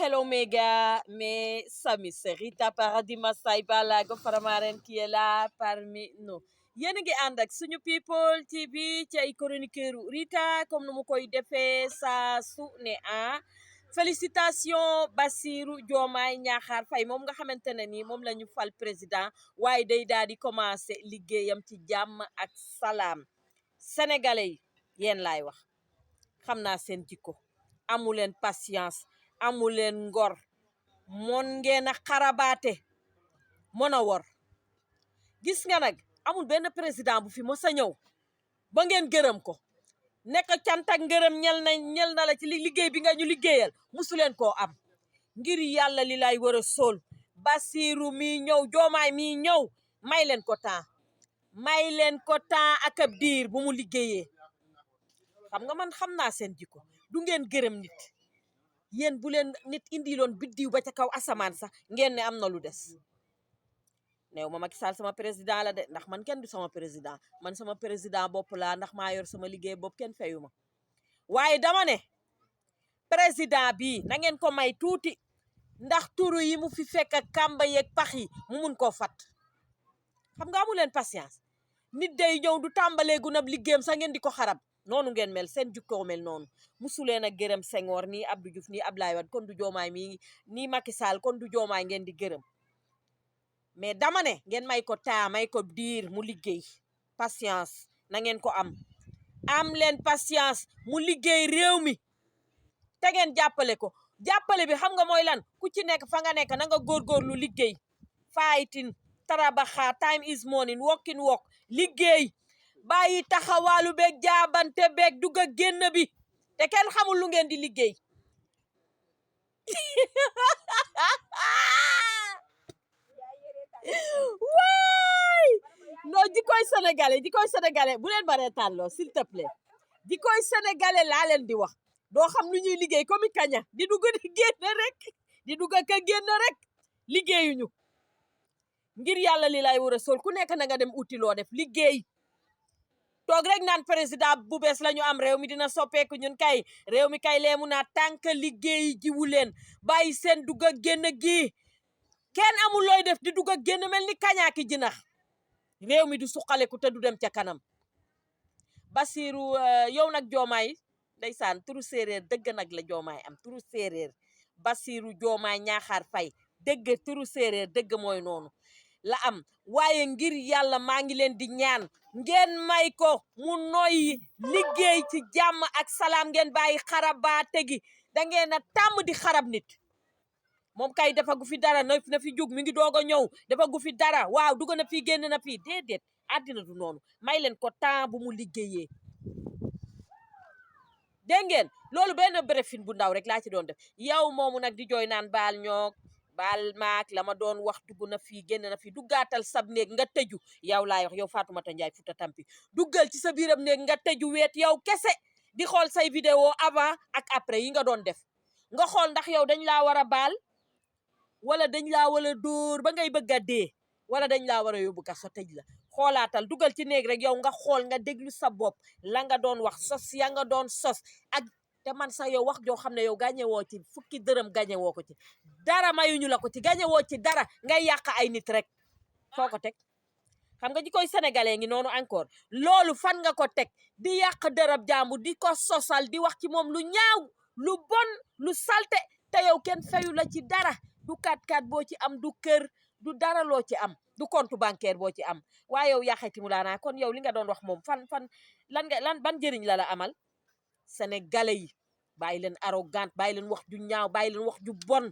hello mes gars, mes amis, c'est Rita Paradis Massaï Balago Faramaren qui est là parmi nous. Yéen a ngi ànd ak suñu people TV ci ay chroniqueur Rita comme nu mu koy defee saa su ne félicitation Bassirou Diomaye Ñaxar Faye moom nga xamante ne ni moom la ñu fal président waaye day daal di commencer liggéeyam ci jàmm ak salaam. Sénégalais yi yéen laay wax xam naa seen jikko amu leen patience amu leen ngor mon ngeen a xarabaate mën a wor gis nga nag amul benn président bu fi mos a ñëw ba ngeen gërëm ko nekk cant ak ngërëm ñel na la ci liggéey bi nga ñu liggéeyal musu leen koo am ngir yàlla li lay war a sol Bassirou mi ñëw Diomaye mi ñëw may leen ko temps ak ab diir bu mu liggéeyee xam nga man xam naa seen jikko du ngeen gërëm nit yéen bu leen nit indiloon biddiw ba ca kaw asamaan sax ngeen ne am na lu des neew ma Macky Sall sama président la de ndax man kenn du sama président man sama président bopp laa ndax maa yor sama liggéey bopp kenn fayu ma waaye dama ne président bi na ngeen ko may tuuti ndax turu yi mu fi fekk ak kàmba yeeg pax yi mu mun koo fat xam nga amu leen patience nit day ñëw du tàmbaleegu nab liggéeyam sax ngeen di ko xarab noonu ngeen mel seen jukkoo mel noonu musuleen a gërëm Senghor nii Abdou Diouf nii Abdoulaye Wade kon du Diomaye mi nii Macky Sall kon du Diomaye ngeen di gërëm mais dama ne ngeen may ko taa may ko diir mu liggéey patience na ngeen ko am leen patience mu liggéey réew mi te ngeen jàppale ko jàppale bi xam nga mooy lan ku ci nekk fa nga nekk na nga góorgóorlu liggéey fighting tarabaxa time is morning walking walk liggéey bàyyi taxawaalu beeg jaabante beeg dugg a génn bi te kenn xamul lu ngeen di liggéey waay non jikoy sénégalais bu leen bare tàlloo s'il te plaît jikoy sénégalais laa leen di wax doo xam lu ñuy liggéey comme kaña di dugg di génn rek di dugg ka génn rek liggéeyuñu ngir yàlla li lay war a sol ku nekk na nga dem uti loo def liggéey toog rek naan président bu bees la ñu am réew mi dina soppeeku ñun kay réew mi kay leemu naa tànk liggéey jiwu leen bàyyi seen dugg ak génn gi kenn amul looy def di dugg ak génn mel ni kañaaki jinax réew mi du suqaleku te du dem ca kanam Bassirou yow nag Diomaye ndeysaan turu séeréer dëgg nag la Diomaye am turu séeréer Bassirou Diomaye Ñaxar Faye dëgg turu séeréer dëgg mooy noonu la am waaye ngir yàlla maa ngi leen di ñaan ngeen may ko mu noyyi liggéey ci jàmm ak salaam ngeen bàyyi xarabaate gi da ngeen a tàmm di xarab nit moom kay dafa gu fi dara na fi jug mi ngi doog a ñëw dafa gu fi dara waaw dugg na fii génn na fii déedéet àddina du noonu may leen ko temps bu mu liggéeyee dégg ngeen loolu benn brefin bu ndaw rek laa ci doon def yow moomu nag di jooy naan baal ñoog baal maak la ma doon wax dugg na fii génn na fii du gàttal sab néeg nga tëju yow laay wax yow Fatoumata Ndiaye Fouta Tampi duggal ci sa biiram néeg nga tëju weet yow kese di xool say vidéo avant ak après yi nga doon def nga xool ndax yow dañ laa war a baal wala dañ laa war a dóor ba ngay bëgg a dee wala dañ laa war a yóbbu kaso tëj la xoolaatal dugal ci néeg rek yow nga xool nga déglu sa bopp la nga doon wax sos ya nga doon sos ak te man sax yow wax joo xam ne yow gàññe woo ci fukki dërëm gàññe woo ko ci dara mayuñu la ko ci gàññe woo ci dara ngay yàq ay nit rek foo ko teg xam nga ji koy sénégalais ngi noonu encore loolu fan nga ko teg di yàq dërëb jàmbur di ko sosal di wax ci moom lu ñaaw lu bon lu salte te yow kenn fayu la ci dara du 4x4 boo ci am du kër du dara loo ci am du compte bancaire boo ci am waaye yow yaaxeti mu laanaa kon yow li nga doon wax moom fan lan ban njëriñ la amal sénégalais yi bàyyi leen arrogant bàyyi leen wax ju ñaaw bàyyi leen wax ju bon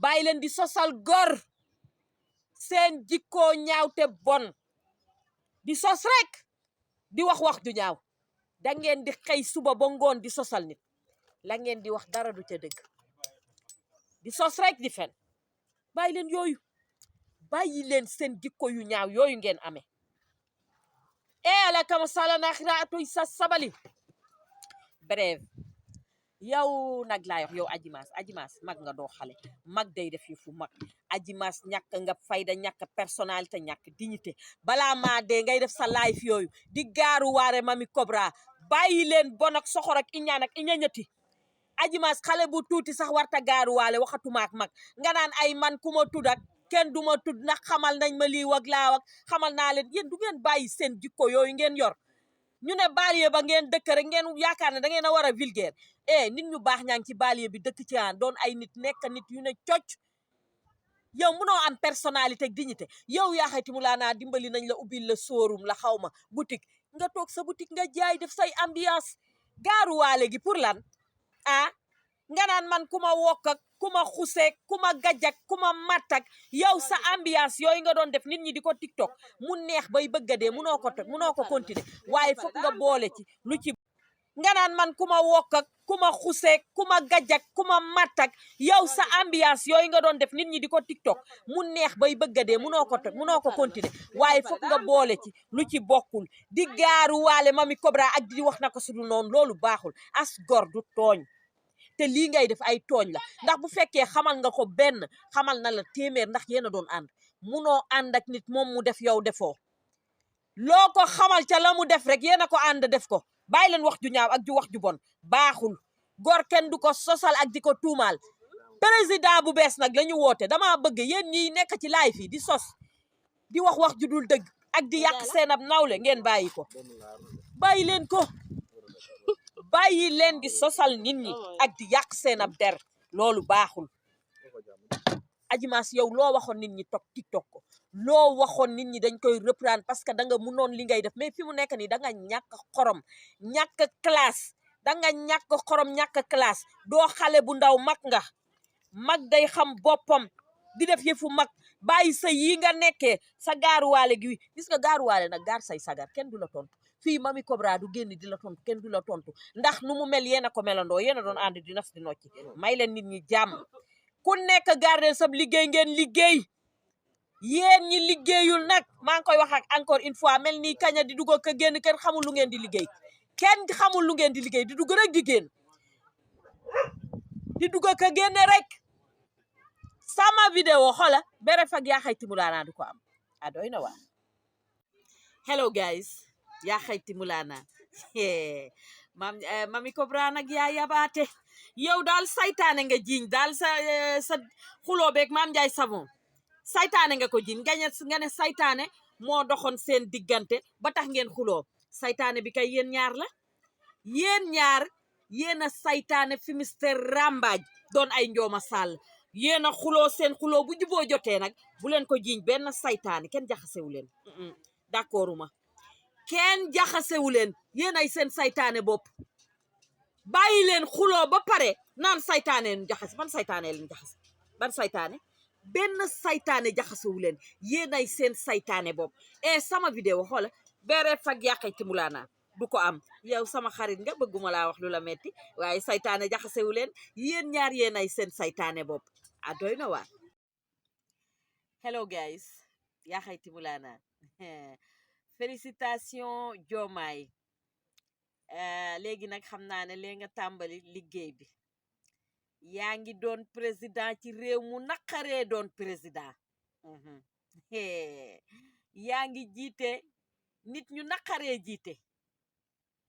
bàyyi leen di sosal gor seen jikkoo ñaaw te bon di sos rek di wax ju ñaaw da ngeen di xëy suba ba ngoon di sosal nit la ngeen di wax dara du ca dëgg di sos rek di fen bàyyi leen yooyu bàyyi leen seen jikko yu ñaaw yooyu ngeen amee ala kama sala naxira atoy sa sabali bref yow nag laa yox yow ajimaas mag nga doo xale mag day def yu fu mag ajimaas ñàkk nga fayda ñàkk personnalité ñàkk dignité balaa maa dee ngay def sa life yooyu di gaaru waare mami Cobra bàyyi leen bon ak soxor ak iñaan ak iñañati ajimas xale bu tuuti sax warta gaaruwaale waxatumaak mag nga naan ay man ku ma tudd ak kenn du ma tudd ndax xamal nañ ma lii wag laa wag xamal naa leen yéen du ngeen bàyyi seen jikko yooyu ngeen yor ñu ne banlieue ba ngeen dëkk rek ngeen yaakaar ne da ngeen a war a vulgaire nit ñu baax ñaa ngi ci banlieue bi dëkk ci doon ay nit nekk nit yu ne cocc yow munoo am personnalité ak dignité yow yaa xayti mu laa naa dimbali nañ la ubbil la showroom la xaw ma boutique nga toog sa boutique nga jaay def say ambiance gaaruwaale gi pour lan nga naan man ku ma wokk ak ku ma xuseek ku ma gajak ku ma mattak yow sa ambiance yooyu nga doon def nit ñi di ko tiktok mu neex bay bëgga dee munoo ko continuer waaye foog nga boole ci lu ci nga naan man ku ma wokk ak ku ma xuseek ku ma gajak ku ma mattak yow sa ambiance yooyu nga doon def nit ñi di ko tiktok mu neex bay bëgga dee munoo ko continuer waaye foog nga boole ci lu ci bokkul di gaaruwaale Mamy Cobra ak di wax na ko sudul noonu loolu baaxul as gor du tooñ te lii ngay def ay tooñ la ndax bu fekkee xamal nga ko benn xamal na la téeméer ndax yéen a doon ànd munoo ànd ak nit moom mu def yow defoo loo ko xamal ca la mu def rek yéen a ko ànd def ko bàyyi leen wax ju ñaaw ak ju wax ju bon baaxul góor kenn du ko sosal ak di ko tuumaal président bu bees nag la ñu woote dama bëgg yéen ñiy nekk ci live yi di sos di wax ju dul dëgg ak di yàq seen ab nawle ngeen bàyyi ko bàyyi leen ko bàyyi leen di sosal nit ñi ak di yàq seen ab der loolu baaxul ajimaas yow loo waxoon nit ñi toog tiktok ko loo waxoon nit ñi dañ koy reprendre parce que da nga munoon li ngay def mais fi mu nekk nii da nga ñàkk xorom ñàkk classe da nga ñàkk xorom ñàkk classe doo xale bu ndaw mag day xam boppam di def yëfu mag bàyyi sa yi nga nekkee sa gaaruwaale gi gis nga gaaruwaale nag gaar say sagar kenn du la tontu fii Mamy Cobra du génn di la tontu kenn du la tontu ndax nu mu mel yéen a ko melandoo yéen a doon ànd di nas di nocci may leen nit ñi jàmm ku nekk gardel sab liggéey ngeen liggéey yéen ñi liggéeyul nag maa ngi koy wax ak encore une fois mel ni kaña di dugg ko génn kenn xamul lu ngeen di liggéey kenn xamul lu ngeen di liggéey di dugg rek di génn di dugg ko génn rek sama vidéo xola bere fag yaa xayti mu laanaa du ko am doy na waa hello guys yaa xayti mu laanaa Mamy Cobra nag yaa yabaate yow daal saytaane nga jiiñ daal sa xuloo beeg Mame Ndiaye Savon saytaane nga ko jiiñ nga ne saytaane moo doxoon seen diggante ba tax ngeen xuloo saytaane bi kay yéen ñaar la yéen ñaar yéen a saytaane fimister rambaaj doon ay njooma sàll yéen a xuloo seen xuloo bu juboo jotee nag bu leen ko jiiñ benn saytaane kenn jaxasewu leen d'accorduma kenn jaxasewu leen yéen ay seen saytaane bopp bàyyi leen xuloo ba pare naan saytaane leen jaxase ban saytaane leen jaxase ban saytaane benn saytaane jaxasewu leen yéen ay seen saytaane bopp sama vidéo xoola bere fag yàqayti mu laa naan du ko am yow sama xarit nga bëgguma laa wax lu la metti waaye saytaane jaxasewu leen yéen ñaar yéen ay seen saytaane bopp doy na waar hello guys yàqayti mu laa naan félicitations Diomaye léegi nag xam naa ne léegi nga tàmbali liggéey bi yaa ngi doon président ci réew mu naqaree doon président yaa ngi jiite nit ñu naqaree jiite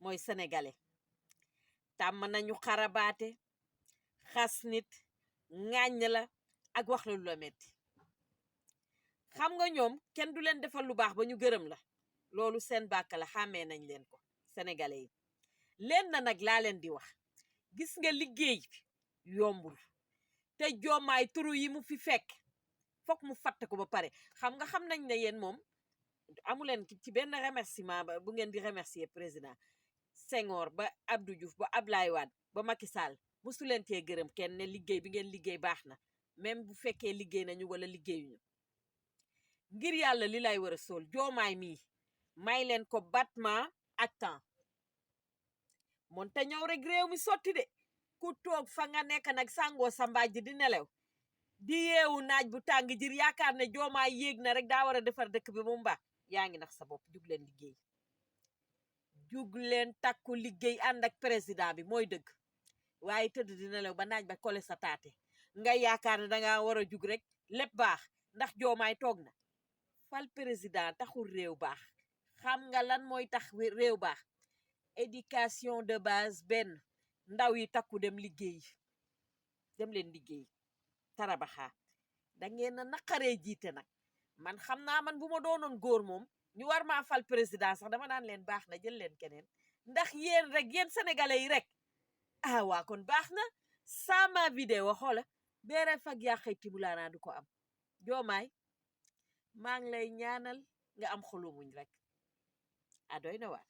mooy sénégalais tàmm nañu xarabaate xas nit ŋàññ la ak wax la lu la metti xam nga ñoom kenn du leen defal lu baax ba ñu gërëm la loolu seen bàkk la xàmmee nañ leen ko sénégalais yi leen na nag laa leen di wax gis nga liggéey bi yombul te Diomaye turu yi mu fi fekk fokk mu fatt ko ba pare xam nañ ne yéen moom amuleen ci benn remerciement ba bu ngeen di remercier président Senghor ba Abdou Diouf ba Ablaye Wade ba Macky Sall musu leen tee gërëm kenn ne liggéey bi ngeen liggéey baax na même bu fekkee liggéey nañu wala liggéeyuñu ngir yàlla li lay war a sool Diomaye mii may leen ko battement ak temps moon te ñëw rek réew mi sotti de ku toog fa nga nekk nag sàngoo sa mbaaj di nelew di yeewu naaj bu tàng jir yaakaar ne Diomaye yéeg na rek daa war a defar dëkk bi mu mbaax yaa ngi nax sa bopp jug leen liggéey jug leen takku liggéey ànd ak président bi mooy dëgg waaye tëdd di nelew ba naaj ba kole sa taate nga yaakaar ne danga war a jug rek lépp baax ndax Diomaye toog na fal président taxul réew baax xam nga lan mooy tax réew baax éducation de base benn ndaw yi takku dem liggéey dem leen liggéey tarabaxa da ngeen a naqaree jiite nag man xam naa man bu ma doonoon góor moom ñu war maa fal président sax dama naan leen baax na jël leen keneen ndax yéen rek yéen sénégalais yi rek ah waa kon baax na sama vidéo xoola beere fag yaa xëyti bu laanaa du ko am Diomaye maa ngi lay ñaanal nga am xolu muñ rek a doy na waar